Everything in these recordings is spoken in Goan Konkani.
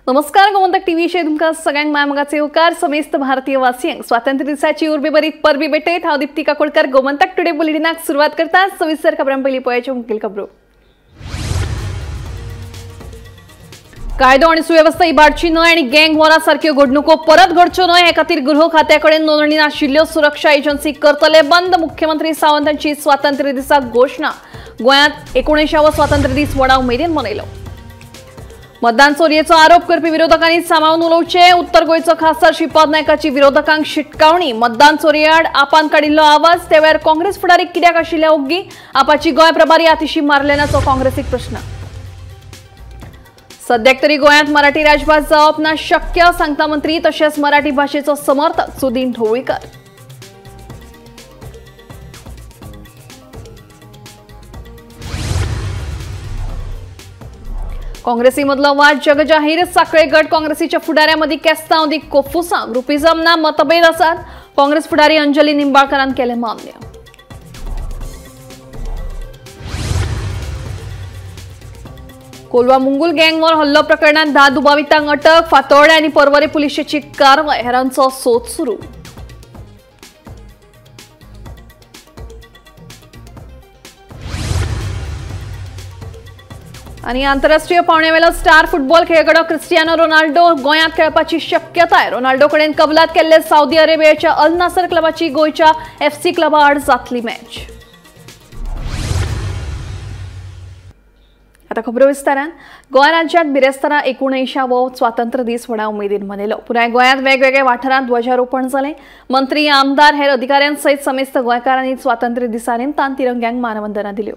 नमस्कार, गोमंतक टीव्हीचेर तुमकां सगळ्यांक माय मोगाचे उपकार। समेस्त भारतीय वासियांक स्वातंत्र्य दिसाची उर्बेभरीत परबी भेटयत हांव दीप्ती काकोडकर गोमंतक टुडे बुलेटिनाक सुरवात करता। सविस्तर खबरां पयलीं पळयाच्यो मुखेल खबरो। कायदो आनी सुवेवस्था इबाडची न्हय आनी गँग वॉरा सारक्यो घडणुको परत घडच्यो न्हय हे खातीर गृह खात्या कडेन नोंदणी नाशिल्ल्यो सुरक्षा एजन्सी करतले बंद। मुख्यमंत्री सावंत हांची स्वातंत्र्य दिसाक घोशणा। गोंयांत 19वो स्वातंत्र्य दीस व्हडा उमेदीन मनयलो। मतदान चोरयेचो आरोप करपी विरोधकांनी सांबाळून उलोवचें। उत्तर गोंयचो खासदार श्रीपाद नायकाची विरोधकांक शिटकावणी। मतदान चोरयेआड आपान काडिल्लो आवाज त्या वेळार काँग्रेस फुडारी कित्याक आशिल्ले ओग्गी? आपाची गोंय प्रभारी आतिशी मारलेनाचो काँग्रेसीक प्रश्न। सद्याक तरी गोंयांत मराठी राजभास जावप ना शक्य, सांगता मंत्री तशेंच मराठी भाशेचो समर्थक सुदीन ढवळीकर। काँग्रेसी मदलो वाद जगजाहीर। साखळे गट काँग्रेसीच्या फुडाऱ्यांमदीं केस्तांव दी कोफुसांव ग्रुपिझम ना मतभेद आसात। काँग्रेस फुडारी अंजली निंबाळकरान केलें मान्य। कोलवा मुंगूल गँगवर हल्लो प्रकरणात 10 दुबावितांक अटक। फातोर्डे आनी पर्वरे पुलिशेची कारवाय। हेरांचो सोद सुरू। आनी आंतरराष्ट्रीय पावंड्यावेलो स्टार फुटबॉल खेळगडो क्रिस्टियानो रोनाल्डो गोंयांत खेळपाची शक्यताय। रोनाल्डो कडेन कबलात केल्ले सावदी अरेबियाच्या अल नासर क्लबाची गोंयच्या एफसी क्लबा आड जातली मॅच। आता खबरो विस्तारान। गोंय राज्यांत बिरेस्तारा 19वो स्वातंत्र्य दीस व्हडा उमेदीन मनयलो। पुराय गोंयांत वेगवेगळ्या वाठारांत ध्वजारोपण जालें। मंत्री, आमदार, हेर अधिकाऱ्यां सयत समेस्त गोंयकारांनी स्वातंत्र्य दिसा निमतान तिरंग्यांक मानवंदना दिल्यो।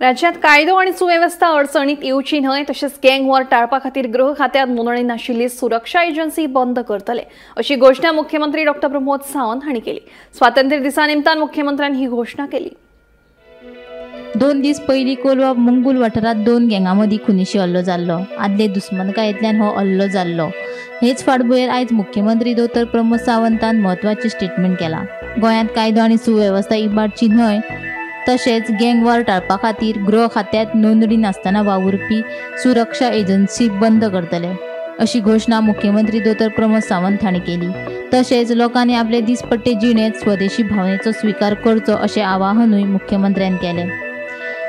राज्यात कायदो आणि सुव्यवस्था अडचणीत येवची न्हय तशेंच गँग वॉर टाळपा खातीर गृह खात्यात नोंदणी नाशिल्ली सुरक्षा एजन्सी बंद करतले अशी घोषणा मुख्यमंत्री डॉ प्रमोद सावंत हांणी केली। स्वातंत्र्य दिसा निमतान मुख्यमंत्र्यान ही घोषणा केली। 2 दीस पयलीं कोलवा मंगूल वाठारांत 2 गँगां मदीं खुनीशी हल्लो जाल्लो। आदले दुस्मनकायेंतल्यान हो हल्लो जाल्लो। हेच फाटभुंयेर आयज मुख्यमंत्री दोतोर प्रमोद सावंतान म्हत्वाचें स्टेटमेंट केलां। गोंयांत कायदो आनी सुवेवस्था इबाडची न्हय तशेंच गँगवॉर टाळपा खातीर गृह खात्यांत नोंदणी नासतना वावुरपी सुरक्षा एजन्सी बंद करतले अशी घोशणा मुख्यमंत्री दोतोर प्रमोद सावंत हांणी केली। तशेंच लोकांनी आपले दिसपट्टे जिणेंत स्वदेशी भावनेचो स्विकार करचो अशें आवाहनूय मुख्यमंत्र्यान केलें।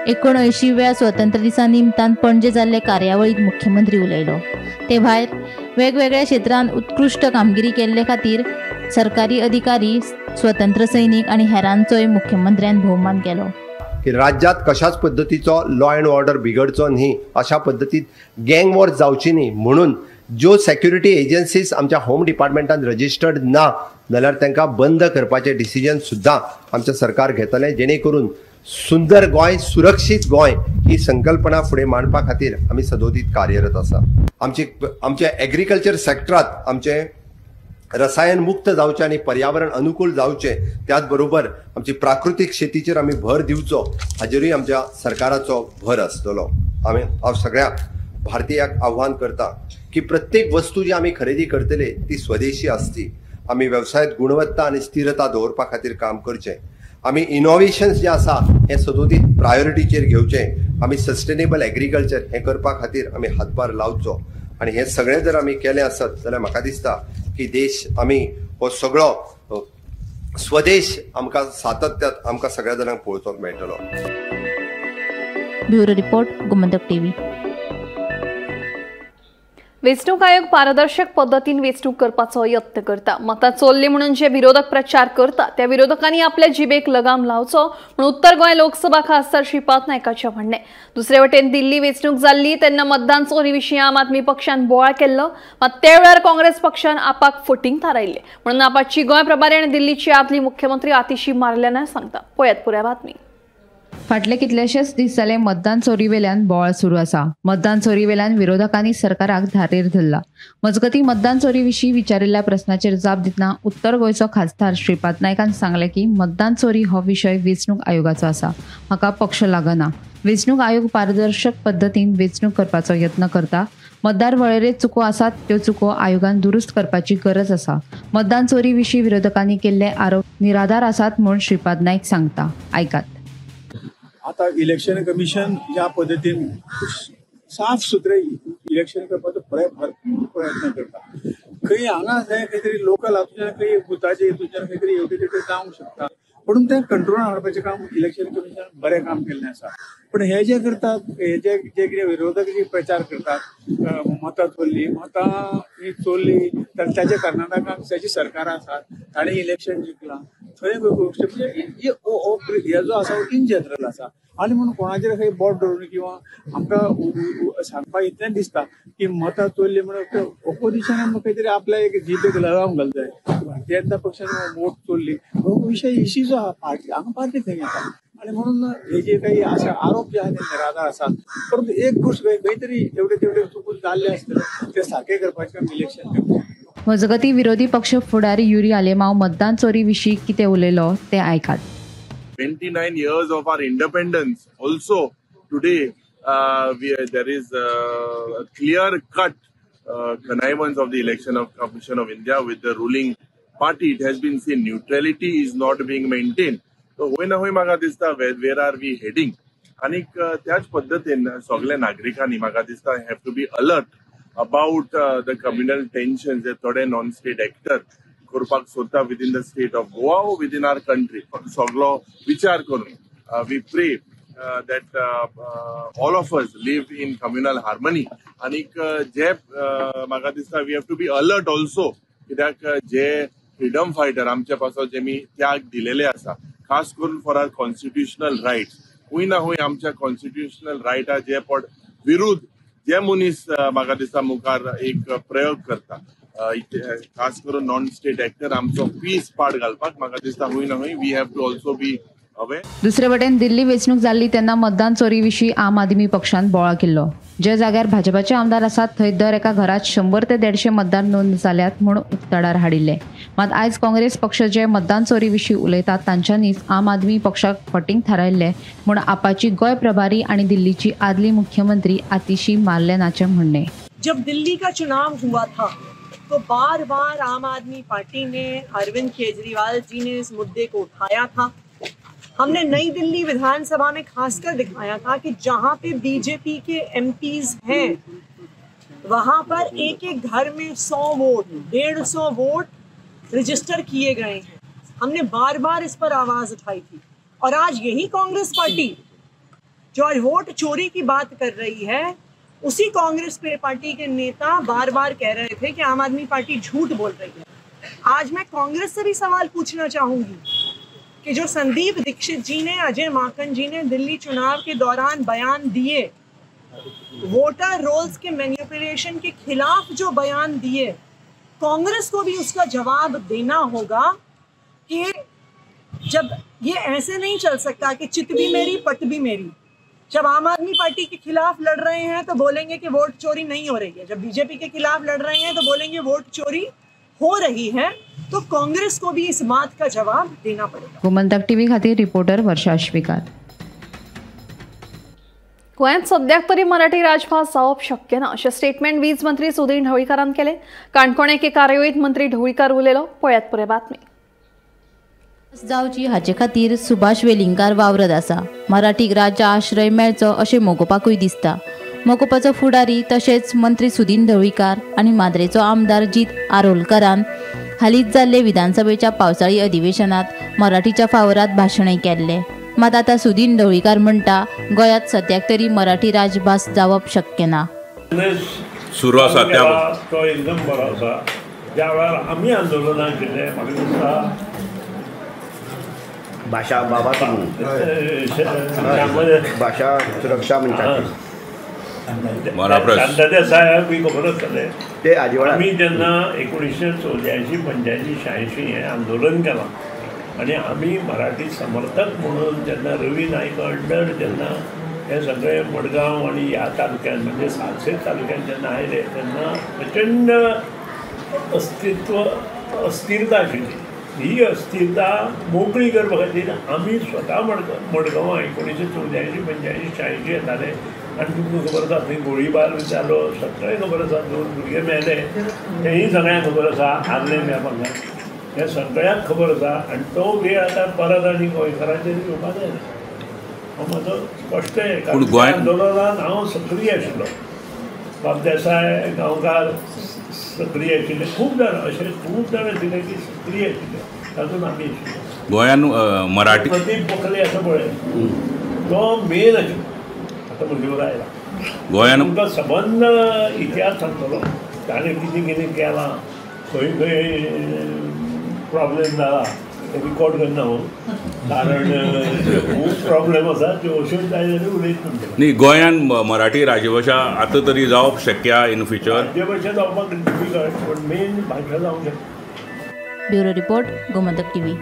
79व्या स्वतंत्र दिसा निमतान पणजे जाल्ले कार्यावळींत मुख्यमंत्री उलयलो। ते भायर वेगवेगळ्या क्षेत्रांत उत्कृश्ट कामगिरी केल्ले खातीर सरकारी अधिकारी, स्वतंत्र सैनिक आनी हेरांचोय मुख्यमंत्र्यान भोवमान केलो। की राज्यात कशाच पद्दतीचो लॉ अँड ऑर्डर बिगडचो न्ही, अशा पद्दतीत गँग वॉर जावची न्ही म्हणून ज्यो सेक्युरिटी एजन्सीज आमच्या होम डिपार्टमेंटान रजिस्टर्ड ना जाल्यार तांकां बंद करपाचें डिसिजन सुद्दां आमचें सरकार घेतलें, जेणे करून सुंदर गोंय, सुरक्षीत गोंय ही संकल्पना फुडें मांडपा खातीर आमी सदोदीत कार्यरत आसा। आमच्या एग्रीकल्चर सेक्टरात आमचें रसायन मुक्त जावचें आनी पर्यावरण अनुकूल जावचें, त्याच बरोबर आमची प्राकृतीक शेतीचेर आमी भर दिवचो हाजेरूय आमच्या सरकाराचो भर आसतलो। आमी हांव सगळ्या भारतीयांक आव्हान करता की प्रत्येक वस्तू जी आमी खरेदी करतले ती स्वदेशी आसची। आमी वेवसायांत गुणवत्ता आनी स्थिरता दवरपा खातीर काम करचें। आमी इनोवेशन्स जे आसा हें सदोदीत प्रायोरिटीचेर घेवचें। आमी सस्टेनेबल एग्रीकल्चर हें करपा खातीर आमी हातभार लावचो आनी हें सगळें जर आमी केलें आसत जाल्यार म्हाका दिसता की देश आमी हो सगळो स्वदेश आमकां सातत्यात आमकां सगळ्या जाणांक पळोवपाक मेळटलो। Bureau report, Gomantak TV. वेंचणूक आयोग पारदर्शक पद्दतीन वेंचणूक करपाचो यत्न करता। मतां चोरली म्हणून जे विरोधक प्रचार करता त्या विरोधकांनी आपल्या जिबेक लगाम लावचो म्हणून उत्तर गोंय लोकसभा खासदार श्रीपाद नायकाचें म्हणणें। दुसरे वटेन दिल्ली वेंचणूक जाल्ली तेन्ना मतदान चोरी विशीं आम आदमी पक्षान बोवाळ केल्लो, मात त्या वेळार काँग्रेस पक्षान आपाक फटींग थारायिल्लें म्हणून आपाची गोंय प्रभारी आनी दिल्लीची आदली मुख्यमंत्री आतिशी मारलेना सांगता। पळयात पुराय बातमी। फाटले कितलेशेच दीस जाले मतदान चोरी वेल्यान बोवाळ सुरू आसा। मतदान चोरी वेल्यान विरोधकांनी सरकाराक धारेर धरला। मजगती मतदान चोरी विशीं विचारिल्ल्या प्रस्नाचेर जाप दितना उत्तर गोंयचो खासदार श्रीपाद नायकान सांगलें की मतदान चोरी हो विशय वेंचणूक आयोगाचो आसा, हाका पक्ष लागना। वेंचणूक आयोग पारदर्शक पद्दतीन वेंचणूक करपाचो यत्न करता। मतदार वळेरेंत चुको आसात त्यो चुको आयोगान दुरुस्त करपाची गरज आसा। मतदान चोरी विशीं विरोधकांनी केल्ले आरोप निराधार आसात म्हूण श्रीपाद नायक सांगता। आयकात। आता इलेक्शन कमिशन ज्या पद्दतीन साफ सुथरे इलेक्शन करपाचो भरपूर प्रयत्न करता, खंय हांगा खंय तरी लोकल हातूंतल्यान खंय बुथाचे हितूंतल्यान खंय तरी हेवटेन तेवटेन जावंक शकता, पूण तें कंट्रोलान हाडपाचें काम इलेक्शन कमिशन बरें काम केल्लें आसा। पूण हे जे करतात, हे जे जे कितें विरोधक जे प्रचार करतात मतां चोरली, मतां ही चोरली तर ताचे कर्नाटकाक ताची सरकारां आसात ताणें इलेक्शन जिखलां, थंय म्हणजे हे जो आसा इन जनरल आसा आनी म्हणून कोणाचेर खंय बोट दवरून किंवा आमकां सांगपाक इतलें दिसता की मतां चोरली म्हणून ओपोजिशनान खंय तरी आपल्या एक जिबेक लगाम घालूंक जाय। भारतीय जनता पक्षान वोट चोरली हो विशय इश्यू जो आहा पार्टी हांगा पार्टी थंय येता आनी म्हणून हे जे काही अशे आरोप जे आहा ते निराधार आसात। परंतु एक गोश्ट खंय तरी एवढे तेवढे चुकून जाल्ले आसतले ते सारके करपाचें काम इलेक्शन कमिशन। मजगती विरोधी पक्ष फुडारी युरी आलेमाव मतदान चोरी विशीं कितें उलयलो तें आयकात। 29 years of our independence, also today there is a clear cut connivance of the Election of Commission of India with the ruling party. It has been seen neutrality is not being maintained. So hoy na hoy म्हाका दिसता where are we heading? आनीक त्याच पद्दतीन सगळ्या नागरिकांनी म्हाका दिसता have to be alert about the communal tensions जे थोडे नॉन स्टेट एक्टर करपाक सोदता within the state of Goa or within our country. सगळो विचार करून we pray that all of us live in communal harmony. आनीक जे म्हाका दिसता we have to be alert also, कित्याक जे फ्रीडम फायटर आमचे पासत जेमी त्याग दिलेले आसा, खास करून फॉर our constitutional rights, खूंय ना खूंय आमच्या कॉन्स्टिट्युशनल रायटा जे पड विरुद्ध जे मनीस म्हाका दिसता मुखार एक प्रयोग करता, खास करून नॉन स्टेट एक्टर आमचो पीस पाड घालपाक म्हाका दिसता खूंय ना खूंय we have to also be दुसरे वटेन दिल्ली वेंचणूक जाल्ली तेन्ना मतदान चोरी विशीं आम आदमी पक्षान बोवाळ केल्लो. जे जाग्यार भाजपाचे आमदार आसात थंय दर एका घरात 100 ते 150 मतदार नोंद जाल्यात म्हूण उक्ताडार हाडिल्ले. मात आयज काँग्रेस पक्ष जे मतदान चोरी विशीं उलयतात तांच्यांनीच आम आदमी पक्षाक फटींग थारायल्ले म्हूण आपाची गोंय प्रभारी आनी दिल्लीची आदली मुख्यमंत्री आतिशी मार्लेनाचें म्हणणें. जब दिल्ली का चुनाव हुआ था तो बार बार आम आदमी पार्टी ने, अरविंद केजरीवाल जी ने इस मुद्दे को उठाया था. हमने नई दिल्ली विधानसभा में खासकर दिखाया था कि जहां पे बीजेपी के एमपीज हैं वहां पर एक एक घर में 100 वोट, 150 वोट रजिस्टर किए गए हैं. हमने बार बार इस पर आवाज उठाई थी. और आज यही कांग्रेस पार्टी जो आज वोट चोरी की बात कर रही है, उसी कांग्रेस पार्टी के नेता बार बार कह रहे थे कि आम आदमी पार्टी झूठ बोल रही है. आज मैं कांग्रेस से भी सवाल पूछना चाहूंगी कि जो संदीप दीक्षित जी ने, अजय माकन जी ने दिल्ली चुनाव के दौरान बयान दिए, वोटर रोल्स के मैनिपुलेशन के खिलाफ जो बयान दिए, कांग्रेस को भी उसका जवाब देना होगा कि जब ये ऐसे नहीं चल सकता कि चित भी मेरी पट भी मेरी. जब आम आदमी पार्टी के खिलाफ लड़ रहे हैं तो बोलेंगे कि वोट चोरी नहीं हो रही है, जब बीजेपी के खिलाफ लड़ रहे हैं तो बोलेंगे वोट चोरी हो रही है. तो कांग्रेस को भी इस बात का जवाब देना पड़ेगा. गोमंतक टीव्ही खातीर रिपोर्टर वर्षा अश्विकार. गोंयांत सद्याक तरी मराठी राजभास जावप शक्य ना अशें स्टेटमेंट वीज मंत्री सुदीन ढवळीकारान केलें. काणकोण एके कार्यावळींत मंत्री ढवळीकार उलयलो. पळयात पुराय बातमी. जावची हाचे खातीर सुभाष वेलिंगकार वावरत आसा. मराठीक राज्य आश्रय मेळचो अशें मोगोपाकूय दिसता. मोगोपाचो फुडारी तशेंच मंत्री सुदीन ढवळीकार आनी माद्रेचो आमदार जीत आरोलकारान हालींच जाल्ले विधानसभेच्या पावसाळी अधिवेशनात मराठीच्या फावरात भाशणय केल्ले. मात आतां सुदीन ढवळीकार म्हणटा गोंयांत सद्याक तरी मराठी राजभास जावप शक्य ना. सुरू आसा तो एकदम बरो आसा. ज्या वेळार आमी आंदोलनां केलें म्हाका दिसता भाशा बाबा भाशा सुरक्षा म्हणटात शांता बी खबर आसतलें. ते आमी जेन्ना 1984, 85, 86 हें आंदोलन केलां आनी आमी मराठी समर्थक म्हणून जेन्ना रवी नायक अंडर जेन्ना हे सगळे मडगांव आनी ह्या तालुक्यान म्हणजे सातशे तालुक्यान जेन्ना आयले तेन्ना प्रचंड अस्तित्व अस्थिरता आशिल्ली. ही अस्थिरता मोकळी करपा खातीर आमी स्वता मडगांवां 1984, 85, 86 येताले आनी तुमकां खबर आसा थंय गोळीबार जालो, सगळें खबर आसा. 2 भुरगे मेले तेंय सगळ्यांक खबर आसा, आर्ले मेळपाक हें सगळ्यांक खबर आसा. आनी तो वेळ आतां परत आनी गोंयकारांचेर येवपाक जायना. हो म्हजो स्पश्ट हें, कारण आंदोलनान हांव सक्रीय आशिल्लो. बाब देसाय गांवकार सक्रीय आशिल्ले, खूब जाण अशे खूब जाण आशिल्ले की सक्रीय आशिल्ले, तातूंत आमी आशिल्ले. गोंयान मराठी प्रदीप गोखले आसा पळय तो मेन आशिल्लो. आतां म्हणल्यार आयला गोंयान तुमकां सबंद इतिहास सांगतलो, ताणें कितें कितें केलां, खंय खंय प्रॉब्लेम जाला ते रिकॉर्ड करना हांव, कारण खूब प्रॉब्लेम आसा त्यो अश्योच जाय जाल्यार उलयत तुमचे. न्ही, गोंयान मराठी राजभाशा आतां तरी जावप शक्य इन फ्युचर? राज्यभाशा जावपाक डिफिकल्ट, पूण मेन भाशा जावंक शकता. Bureau report, Gomantak TV.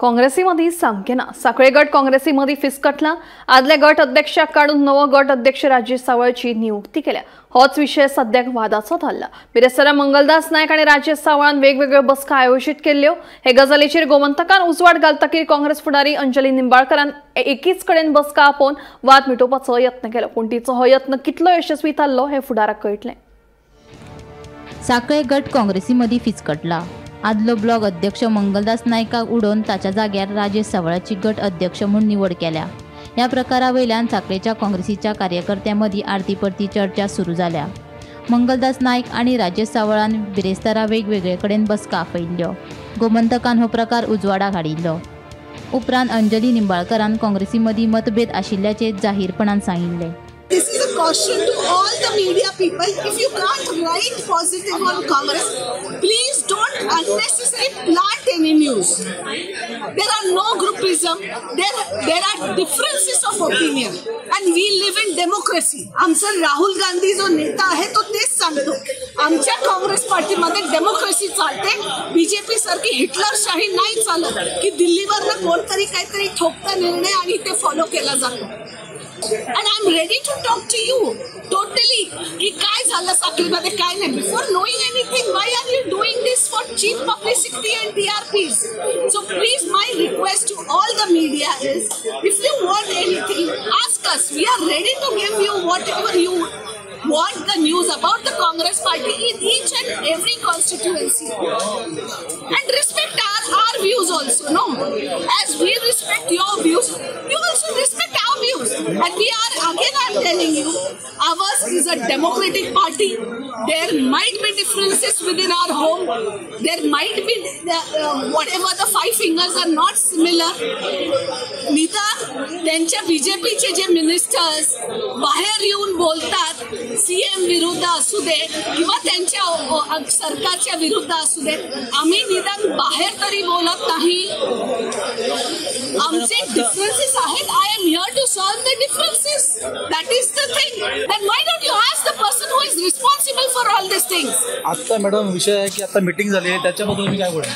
काँग्रेसी मदीं सामकें ना. साखळे गट काँग्रेसी मदीं फिसकटला. आदल्या गट अध्यक्षाक काडून नवो गट अध्यक्ष राजेश सावळची नियुक्ती केल्या. होच विशय सद्याक वादाचो थारला. बिरेस्तारा मंगलदास नायक आनी राजेश सावळान वेगवेगळ्यो बसका आयोजीत केल्ल्यो. हे गजालीचेर गोमंतकान उजवाड घालतकीर काँग्रेस फुडारी अंजली निंबाळकरान एकीच कडेन बसका आपोवन वाद मिटोवपाचो यत्न केलो. पूण तिचो हो यत्न कितलो यशस्वी थारलो हें फुडाराक कळटलें. साखळे गट काँग्रेसी मदीं फिसकटला. आदलो ब्लॉक अध्यक्ष मंगलदास नायकाक उडोवन ताच्या जाग्यार राजेश सावळाची गट अध्यक्ष म्हूण निवड केल्या. ह्या प्रकारा वयल्यान साखळेच्या काँग्रेसीच्या कार्यकर्त्यां मदीं आरती परती चर्चा सुरू जाल्या. मंगलदास नायक आनी राजेश सावळान बिरेस्तारा वेगवेगळे कडेन बसका आपयिल्ल्यो. गोमंतकान हो प्रकार उजवाडाक हाडिल्लो. उपरांत अंजली निंबाळकरान काँग्रेसी मदीं मतभेद आशिल्ल्याचें जाहीरपणान सांगिल्लें. This is a caution to all the media people, if you can't write positive on Congress, please don't unnecessarily plant any news. There are no groupism, there are differences of opinion and we live in democracy. आमचा राहुल गांधी जो नेता आहे तो तेच सांगतो, आमच्या काँग्रेस पार्टीमध्ये डेमोक्रेसी चालते, बीजेपी सारखी हिटलरशाही नाही चालत की दिल्लीवरनं कोणतरी काहीतरी ठोकता निर्णय आणि ते फॉलो केला जातो. And I am ready to talk to you totally की काय झालं साखळीमध्ये काय नाही. Before knowing anything why are you doing this for cheap publicity and TRPs? So please, my request to all the media is, if you want anything, ask us. We are ready to give you whatever you want the news about the Congress party in each and every constituency. And respect our views also, no? As we respect your views, you also respect our views. And we are, again I am telling you, ours is a democratic party. There might be differences within our home. There might be whatever the five fingers are not similar. निदान त्यांच्या बीजेपीचे जे मिनिस्टर्स बाहेर येऊन बोलतात, सीएम विरुद्ध असू दे किंवा त्यांच्या सरकारच्या विरुद्ध असू दे, आम्ही निदान बाहेर तरी बोलत नाही. आमचे डिफरन्सेस आहेत. I am here to solve the differences. That is the thing. Then why don't you ask the person who is responsible for all this things? आता मॅडम विषय आहे की आता मीटिंग झाली आहे, त्याच्याबद्दल तुम्ही काय बोलाल?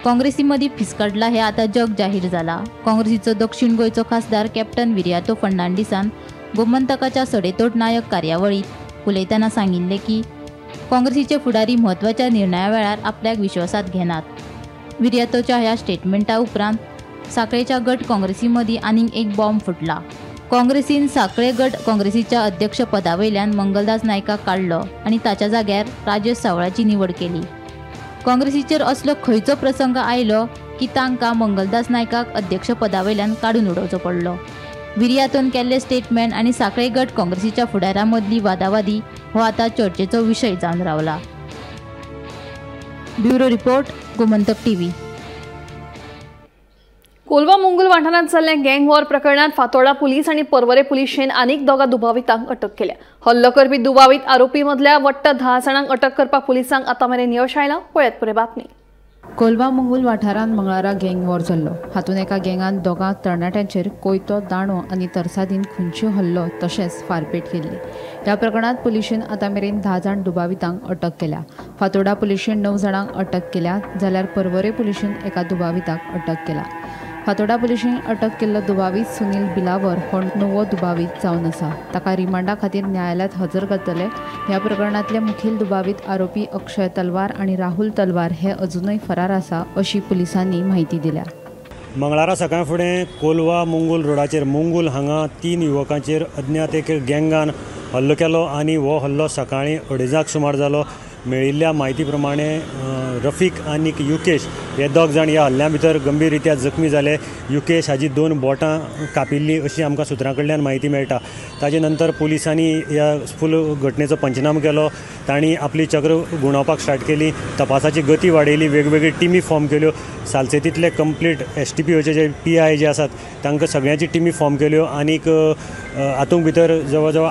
काँग्रेसी मदीं फिसकाडला हे आतां जग जाहीर जाला. काँग्रेसीचो दक्षिण गोंयचो खासदार कॅप्टन विरियातो फर्नांडीसान गोमंतकाच्या सडेतोड नायक कार्यावळीत उलयतना सांगिल्लें की काँग्रेसीचे फुडारी म्हत्वाच्या निर्णया वेळार आपल्याक विश्वासात घेनात. विरियातोच्या ह्या स्टेटमेंटा उपरांत साखळेच्या गट काँग्रेसी मदीं आनीक एक बॉम्ब फुटला. काँग्रेसीन साखळे गट काँग्रेसीच्या अध्यक्षपदा वयल्यान मंगलदास नायकाक काडलो आनी ताच्या जाग्यार राजेश सावळाची निवड केली. काँग्रेसीचेर असलो खंयचो प्रसंग आयलो की तांकां मंगलदास नायकाक अध्यक्षपदा वयल्यान काडून उडोवचो पडलो. विरियातोन केल्ले स्टेटमेंट आनी साखळे गट काँग्रेसीच्या फुडाऱ्यां मदली वादावादी हो आतां चर्चेचो विशय जावन रावला. Bureau report, Gomantak TV. Colva Mongol वाठारांत जाल्ल्या गँग वॉर प्रकरणात फातोर्डा पुलीस आनी पर्वरे पुलिशेन आनीक दोगा दुबावितांक अटक केल्या. हल्लो करपी दुबावीत आरोपी मदल्या वट्ट 10 जाणांक अटक करपाक पुलिसांक आतां मेरेन यश आयलां. पळयात पुरे बातमी. कोलवा मंगूल वाठारांत मंगळारा गँग वॉर जाल्लो. हातूंत एका गँगान दोगां तरणाट्यांचेर कोयतो, दांडो आनी तरसादीन खुनशी हल्लो तशेंच फारपेट केल्ली. ह्या प्रकरणांत पुलिशेन आतां मेरेन 10 जाण दुबावितांक अटक केल्या. फातोर्डा पुलिशेन 9 जाणांक अटक केल्या जाल्यार पर्वरे पुलिशेन एका दुबाविताक अटक केला. फातोर्डा पुलिशेन अटक केल्लो दुबावीत सुनील बिलावर हो नवो दुबावीत जावन आसा. ताका रिमांडा खातीर न्यायालयांत हजर करतले. ह्या प्रकरणांतले मुखेल दुबावीत आरोपी अक्षय तलवार आनी राहुल तलवार हे अजुनूय फरार आसा अशी पुलिसांनी म्हायती दिल्या. मंगळारा सकाळ फुडें कोलवा मंगूल रोडाचेर मंगूल हांगा 3 युवकांचेर अज्ञात एक गँगान हल्लो केलो आनी हो हल्लो सकाळीं 2:30 सुमार जालो. मेळिल्ल्या म्हायती प्रमाणे रफीक आनी युकेश हे दोग जाण ह्या हल्ल्या भितर गंभीर रित्या जखमी जाले. युकेश हाजी 2 बोटां कापिल्लीं अशी आमकां सुत्रां कडल्यान म्हायती मेळटा. ताजे नंतर पुलिसांनी ह्या फूल घटनेचो पंचनामो केलो. तांणी आपली चक्र गुणोवपाक स्टार्ट केली, तपासाची गती वाडयली, वेगवेगळी टिमी फॉर्म केल्यो. सालसेतींतले कंप्लीट STPOचे जे PI जे आसात तांकां सगळ्यांची टिमी फॉर्म केल्यो आनीक हातूंत भितर जवळ जवळ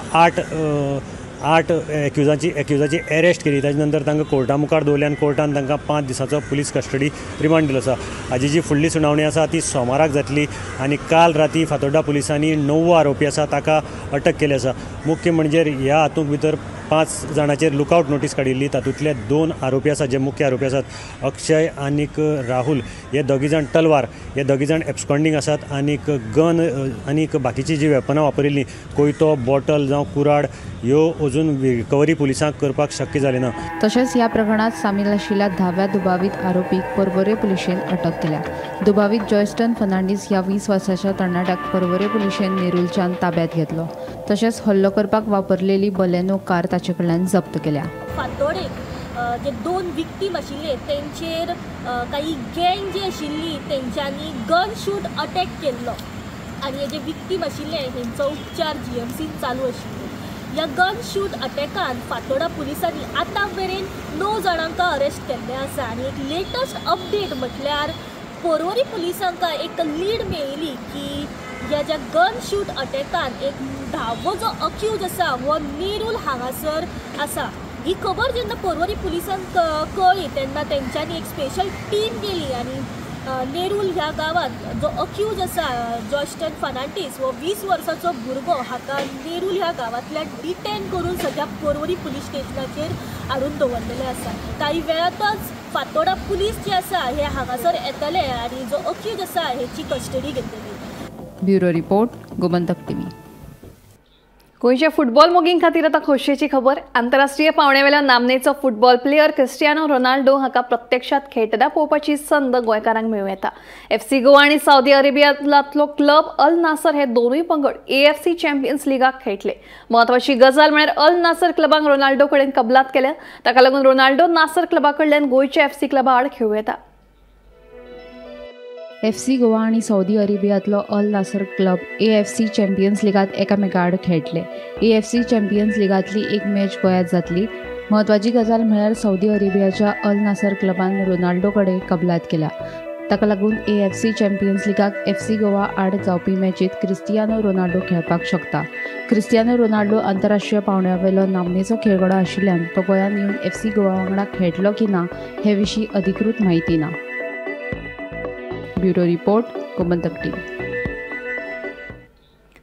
8 एक्युजाची अरेस्ट केली. ताजे नंतर तांकां कोर्टा मुखार दवरले आनी कोर्टान तांकां 5 दिसांचो पुलीस कस्टडी रिमांड दिलो आसा. हाजी जी फुडली सुनावणी आसा ती सोमाराक जातली आनी काल राती फातोर्डा पुलिसांनी 9 आरोपी आसा ताका अटक केली आसा. मुख्य म्हणजे ह्या हातूंत भितर 5 जाणांचेर लुकआवट नोटीस काडिल्ली. तातूंतले 2 आरोपी आसात जे मुख्य आरोपी आसात अक्षय आनीक राहुल हे दोगी जाण तलवार हे दोगी जाण एब्सकॉन्डिंग आसात आनीक गन आनीक बाकीची जी वेपनां वापरिल्लीं कोयतो, बॉटल जावं कुराड ह्यो अजून रिकवरी पुलिसांक करपाक शक्य जालें ना. तशेंच ह्या प्रकरणांत सामील आशिल्ल्या 10व्या दुबावीत आरोपीक पर्वरे पुलिशेन अटक केल्या. दुबावीत जॉयस्टन फर्नांडीस ह्या 20 वर्साच्या तरणाट्याक पर्वरे पुलिशेन नेरूलच्यान ताब्यात घेतलो. तशेंच हल्लो करपाक वापरलेली बलेनो कार ताचे कडल्यान जप्त केल्या. फातोडेक जे 2 विक्टीम आशिल्ले तेंचेर काही गँग जी आशिल्ली तेंच्यांनी गन शूट अटॅक केल्लो आनी हे जे विक्टीम आशिल्ले हेंचो उपचार GMCन चालू आशिल्लो. ह्या गन शूट अटॅकान फातोडा पुलिसांनी आतां मेरेन 9 जाणांक अरेस्ट केल्ले आसा आनी एक लेटस्ट अपडेट म्हटल्यार पोरवरी पुलिसांक एक लीड मेळिल्ली की ह्या ज्या गन शूट अटॅकान एक धावो जो अक्यूज आसा हो नेरूल हांगासर आसा. ही खबर जेन्ना पर्वरी पुलिसांक कळ्ळी तेन्ना तेंच्यांनी एक स्पेशल टीम केली आनी नेरूल ह्या गांवांत जो अक्यूज आसा जॉस्टन फर्नांडीस हो 20 वर्साचो भुरगो हाका नेरूल ह्या गांवांतल्यान डिटेन करून सद्या पर्वरी पुलीस स्टेशनाचेर हाडून दवरलेलें आसा. कांय वेळांतच फातोडा पुलीस जे आसा हे हांगासर येतले आनी जो अक्यूज आसा हेची कस्टडी घेतली. Bureau report, Gomantak TV. गोंयच्या फुटबॉल मोगीं खातीर आतां खोशयेची खबर. आंतरराष्ट्रीय पांवड्यावेल्या नामनेचो फुटबॉल प्लेयर क्रिस्टियानो रोनाल्डो हाका प्रत्यक्षात खेळटना पळोवपाची संद गोंयकारांक मेळूं येता. एफसी गोवा आनी सावदी अरेबियांतलो क्लब अल नासर हे दोनूय पंगड एएफसी चॅम्पियन्स लिगाक खेळटले. म्हत्वाची गजाल म्हळ्यार अल नासर क्लबान रोनाल्डो कडेन कबलात केल्या. ताका लागून रोनाल्डो नासर क्लबा कडल्यान गोंयच्या एफसी क्लबा आड खेळूं येता. एफसी गोवा आनी Saudi अरेबियांतलो Al Nassr club AFC champions लिगांत एकामेका आड खेळटले. एएफसी चॅम्पियन्स लिगांतली एक मॅच गोंयांत जातली. म्हत्वाची गजाल म्हळ्यार सौदी अरेबियाच्या अल नासर क्लबान रोनाल्डो कडेन कबलात केल्या. ताका लागून एएफसी चॅम्पियन्स लिगाक एफसी गोवा आड जावपी मॅचींत क्रिस्टियानो रोनाल्डो खेळपाक शकता. क्रिस्टियानो रोनाल्डो आंतरराष्ट्रीय पांवड्यावेलो नामनेचो खेळगडो आशिल्ल्यान तो गोंयांत येवन एफसी गोवा वांगडा खेळटलो की ना हे विशीं अधिकृत म्हायती ना. Bureau report, Gomantak TV.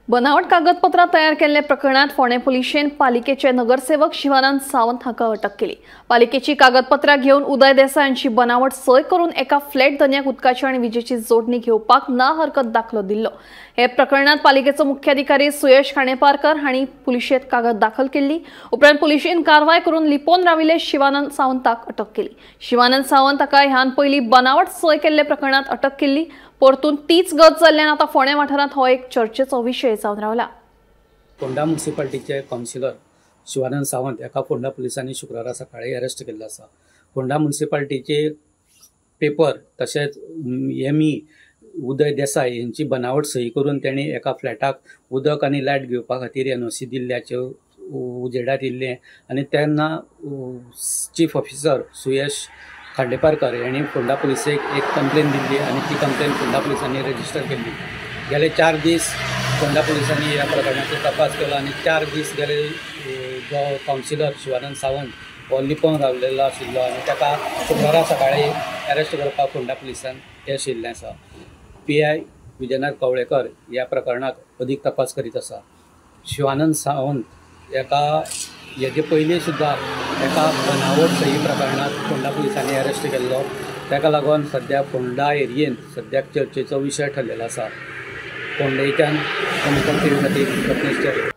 बनावट कागदपत्रां तयार केल्ल्या प्रकरणात फोंडें पुलिशेन पालिकेचे नगरसेवक शिवानंद सावंत हाका अटक केली. पालिकेची कागदपत्रां घेवन उदय देसाय हांची बनावट सय करून एका फ्लॅट धनयाक उदकाची आनी विजेची जोडणी घेवपाक ना हरकत दाखलो दिल्लो. हे प्रकरणात पालिकेचो मुख्याधिकारी सुयश खांडेपारकर हांणी पुलिशेंत कागद दाखल केल्ली. उपरांत पुलिशेन कारवाय करून लिपोवन राविल्ले शिवानंद सावंताक अटक केली. शिवानंद सावंत हाका ह्यान पयलीं बनावट सय केल्ल्या प्रकरणात अटक केल्ली. परतून तीच गत जाल्ल्यान आतां फोंडें वाठारांत हो एक चर्चेचो विशय जावन रावला. फोंडा म्युनिसिपालिटीचे कावन्सिलर शिवानंद सावंत हाका फोंडा पुलिसांनी शुक्रारा सकाळी अरेस्ट केल्लो आसा. फोंडा म्युनिसिपालिटीचे पेपर तशेंच एम ई उदय देसाय यांची बनावट सही करून त्यांनी एका फ्लॅटाक उदक आनी लायट घेवपा खातीर एनओसी दिल्ल्याचें उजेडात येयल्लें आनी तेन्ना चीफ ऑफिसर सुयश खांडेपारकर यांनी फोंडा पुलिसेक एक कंप्लेन दिल्ली आनी ती कंप्लेन फोंडा पुलिसांनी रजिस्टर केल्ली. गेले 4 दीस फोंडा पुलिसांनी ह्या प्रकरणाचो तपास केलो आनी 4 दीस गेले जो कावन्सिलर शिवानंद सावंत हो लिपोवन रावलेलो आशिल्लो आनी ताका शुक्रारा सकाळी अरेस्ट करपाक फोंडा पुलिसान यश येयल्लें आसा. पी I Vijayanath Kavlekar ह्या प्रकरणाक अदीक तपास करीत आसा. शिवानंद सावंत हाका हेजे पयलीं सुद्दां एका बनावट सही प्रकरणांत फोंडा पुलिसांनी अरेस्ट केल्लो. ताका लागून सद्या फोंडा एरियेंत सद्याक चर्चेचो विशय ठरलेलो आसा. फोंडेच्यान गोमंतक टीव्ही खातीर रत्नेश च्यारी.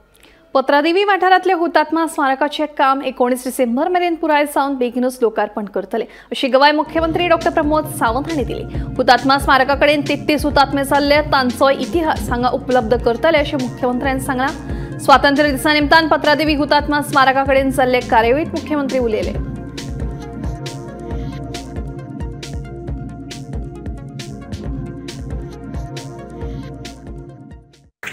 पत्रादेवी वाठारांतल्या हुतात्मा स्मारकाचें काम 19 डिसेंबर मेरेन पुराय जावन बेगीनूच लोकार्पण करतले अशी गवाय मुख्यमंत्री डॉ प्रमोद सावंत हांणी दिली. हुतात्मा स्मारका कडेन 33 हुतात्मे जाल्ले तांचो इतिहास हांगा उपलब्ध करतले अशें मुख्यमंत्र्यान सांगलां. स्वातंत्र्य दिसा निमतान पत्रादेवी हुतात्मा स्मारका कडेन जाल्ले कार्यावळींत मुख्यमंत्री उलयले.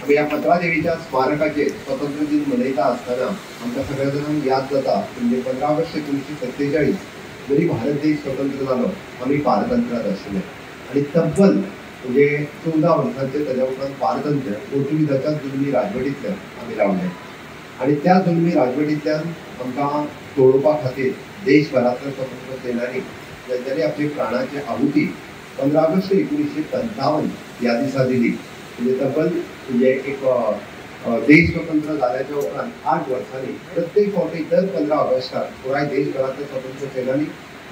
ह्या पत्रादेवीच्या स्मारकाचेर स्वतंत्र दिन मनयता आसतना आमकां सगळ्या जाणांक याद जाता म्हणजे 15 ऑगस्ट 1947 जरी भारत देश स्वतंत्र जालो आमी पारतंत्र्यांत आशिल्ले आनी तब्बल म्हणजे 14 वर्सांचे ताज्या उपरांत पारतंत्र्य पोर्तुगीजाच्या जुलमी राजवटींतल्यान आमी रावले आनी त्या जुलमी राजवटींतल्यान आमकां सोडोवपा खातीर देशभरांतल्या स्वतंत्र सेनानी ज्यांच्यानी आपली प्राणाची आहुती 15 ऑगस्ट 1955 ह्या दिसा दिली. म्हणजे तब्बल म्हणजे एक देश स्वतंत्र जाल्याच्या उपरांत 8 वर्सांनी प्रत्येक फावटी दर 15 ऑगस्टाक पुराय देशभरांतले स्वतंत्र सेनानी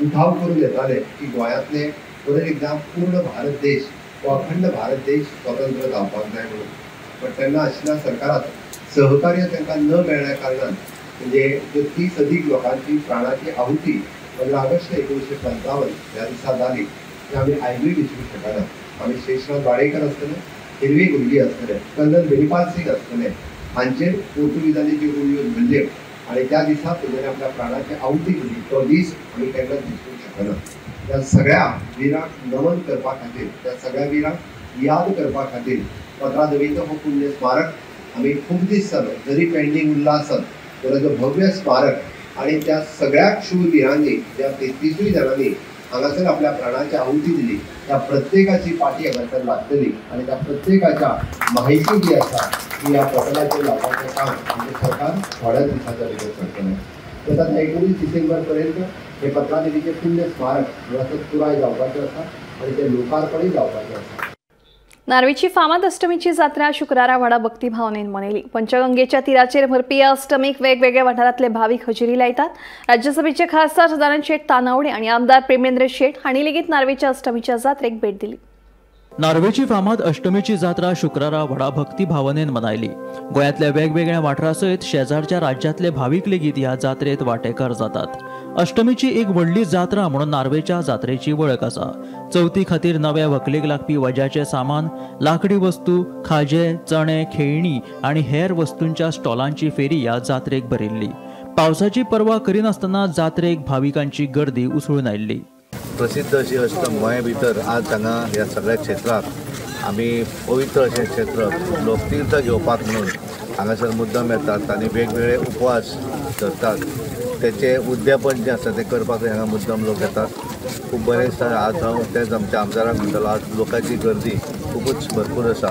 उठाव करून येताले की गोंयांतले परत एकदां पूर्ण भारत देश हो अखंड भारत देश स्वतंत्र जावपाक जाय म्हणून. पण तेन्ना आशिल्ल्या सरकारात सहकार्य तांकां न मेळ्ळ्या कारणान म्हणजे ज्यो 30 अदीक लोकांची प्राणाची आहुती 15 ऑगस्ट 1955 ह्या दिसा जाली ती आमी आयजूय विसरूंक शकना. आमी शेषराव वाडेकर आसतले, हिरवी गुंडी आसतले, कर्नल बेनीपाल सिंग आसतले हांचेर पोर्तुगीजांनी ज्यो गुळयो धरल्यो आनी त्या दिसा तेंच्यांनी आपल्या प्राणाची आहुती दिली तो दीस आमी केन्नाच विसरूंक शकना. त्या सगळ्या विरांक नमन करपा खातीर, त्या सगळ्या विरांक याद करपा खातीर पत्रादेवीचो हो पुण्य स्मारक आमी खूब दीस जालो जरी पेंडींग उरला आसत जाल्यार जो भव्य स्मारक आनी त्या सगळ्या शूरविरांनी ज्या 33 जाणांनी हांगासर आपल्या प्राणाची आहुती दिली त्या प्रत्येकाची पाटी हांगासर लागतली आनी त्या प्रत्येकाच्या माहिती जी आसा ती ह्या पोर्टलाचेर लावपाचें काम आमचें सरकार थोड्याच दिसांच्या भितर करतलें. तशेंच 19 डिसेंबर पर्यंत हे पत्रादेवीचें पुण्य स्मारक हांगासर पुराय जावपाचें आसा आनी तें लोकार्पणूय जावपाचें आसा. नार्वेची फामाद अष्टमीची जात्रा शुक्रारा व्हडा भक्तिभावनेन मनयली. पंचगंगेच्या तीराचेर भरपी ह्या अष्टमीक वेगवेगळ्या वाठारांतले भावीक हजेरी लायतात. राज्यसभेचे खासदार सदानंद शेट तानावडे आणि आमदार प्रेमेंद्र शेट हांणी लेगीत नार्वेच्या अष्टमीच्या जात्रेक भेट दिली. नार्वेची फामाद अष्टमीची जात्रा शुक्रारा व्हडा भक्तिभावनेन मनयली. गोंयांतल्या वेगवेगळ्या वाठारा सयत शेजारच्या राज्यांतले भावीक लेगीत ह्या जात्रेत वांटेकार जातात. अष्टमीची एक व्हडली जात्रा म्हणून नार्वेच्या जात्रेची वळख आसा. चवथी खातीर नव्या व्हंकलेक लागपी वज्याचें सामान, लाकडी वस्तू, खाजे, चणे, खेळणी आनी हेर वस्तूंच्या स्टॉलांची फेरी ह्या जात्रेक भरिल्ली. पावसाची पर्वा करिनासतना जात्रेक भाविकांची गर्दी उसळून आयिल्ली. प्रसिद्ध अशी अष्टम गोंया भितर आज हांगा ह्या सगळ्या क्षेत्राक आमी पवित्र अशें क्षेत्र लोक तीर्थ घेवपाक म्हणून हांगासर मुद्दम येतात आनी वेगवेगळे उपवास धरतात. तेचें उद्यापन जें आसा तें करपाक हांगा मुद्दम लोक येतात. खूब बरें दिसता. आज हांव तेंच आमच्या आमदाराक म्हणटलो, आज लोकांची गर्दी खुबूच भरपूर आसा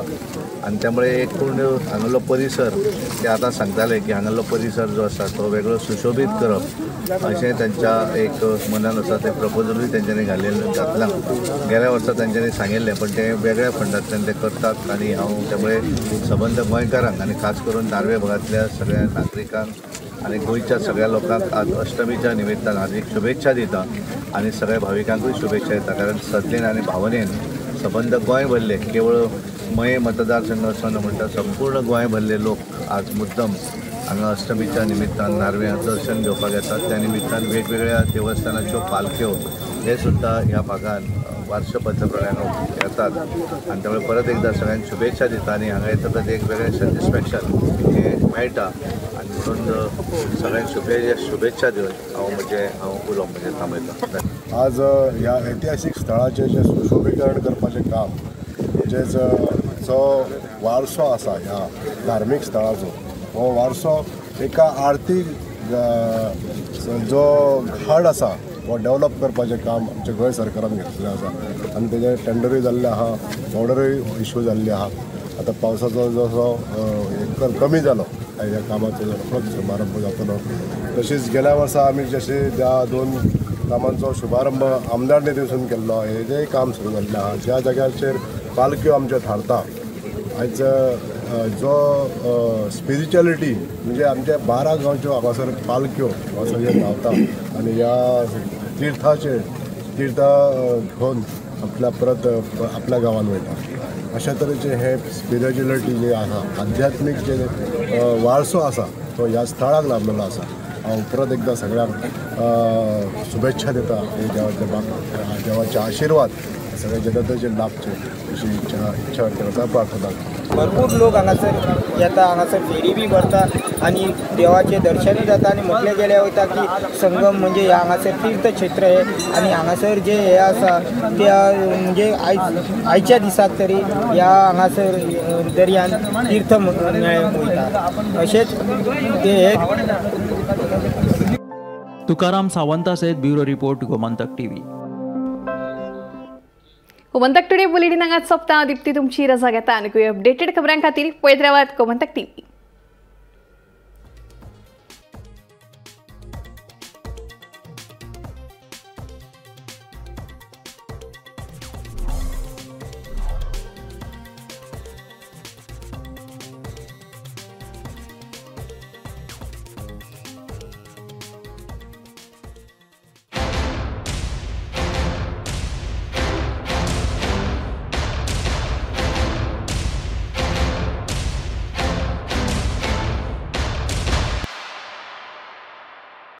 आनी त्यामुळे एकूण हांगालो परिसर ते आतां सांगताले की हांगालो परिसर जो आसा तो वेगळो सुशोभीत करप अशें तांच्या एक मनान आसा. तें प्रपोजलूय तेंच्यांनी घातलां. गेल्या वर्सा तेंच्यांनी सांगिल्लें, पण ते वेगळ्या फंडांतल्यान ते करतात आनी हांव त्यामुळे सबंद गोंयकारांक आनी खास करून नार्वे भागांतल्या सगळ्या नागरिकांक आनी गोंयच्या सगळ्या लोकांक आज अष्टमीच्या निमित्तान हार्दिक शुभेच्छा दिता आनी सगळ्या भाविकांकूय शुभेच्छा दिता. कारण श्रद्धेन आनी भावनेन सबंद गोंय भरले, केवळ मये मतदारसंघ असो न्हू म्हणटा संपूर्ण गोंय भरले लोक आज मुद्दम हांगा अष्टमीच्या निमित्तान नार्व्यां दर्शन घेवपाक येतात. त्या निमित्तान वेगवेगळ्या देवस्थानाच्यो पालख्यो हे सुद्दां ह्या भागान वार्षपत्रप्रमाणे येतात आनी त्यामुळे परत एकदा सगळ्यांक शुभेच्छा दिता आनी हांगा येतकच एक वेगळें सॅटिस्फॅक्शन हें मेळटा आनी म्हणून सगळ्यांक शुभेच्छा दिवन हांव म्हजें उलोवप म्हजें थांबयतां. आज ह्या ऐतिहासीक स्थळाचें जें सुशोभीकरण करपाचें काम, म्हणजेच जो वारसो आसा ह्या धार्मीक स्थळाचो, हो वारसो एका आर्थीक जो घाट आसा हो डेवलप करपाचें काम आमच्या गोंय सरकारान घेतलेलें आसा आनी तेजें टेंडरूय जाल्लें आहा, ऑर्डरूय इशू जाल्ली आहा. आतां पावसाचो जसो कमी जालो ह्या कामाचो रोखडोच शुभारंभ जातलो. तशीच गेल्या वर्सा आमी जशें त्या 2 कामांचो शुभारंभ आमदार निधीसून केल्लो, हेजेंय काम सुरू जाल्लें आहा. ज्या जाग्याचेर पालख्यो आमच्यो थारता, आयज जो स्पिरिच्युअलिटी म्हणजे आमच्या 12 गांवच्यो हांगासर पालख्यो हांगासर जे धांवता आनी ह्या तिर्थाचेर तीर्थ घेवन आपल्या परत आपल्या गांवान वयता. अशा तरेचें हें स्पिरिच्युअलिटी जें आसा, आध्यात्मीक जे वारसो आसा तो ह्या स्थळाक लाभलेलो आसा. हांव परत एकदां सगळ्यांक शुभेच्छा दिता आनी देवाचे आशिर्वाद सगळे जनतेचेर लाभचे अशी इच्छा व्यक्त करता, प्रार्थना करता. भरपूर लोक हांगासर येता, हांगासर फेरी बी भरता आनी देवाचें दर्शनूय जाता. आनी म्हटलें गेलें वयता की संगम म्हणजे ह्या हांगासर तीर्थक्षेत्र हे आनी हांगासर जे हे आसा त्या म्हणजे आयच्या दिसाक तरी ह्या हांगासर दर्यान तीर्थ मेळूंक वयता. अशेंच ते हे तुकाराम सावंता सयत bureau report, Gomantak TV. Gomantak today bulletin हांगाच सोंपता. दीप्ती तुमची रजा घेता आनी अपडेटेड खबरां खातीर पळयत रावात गोमंतक टीव्ही.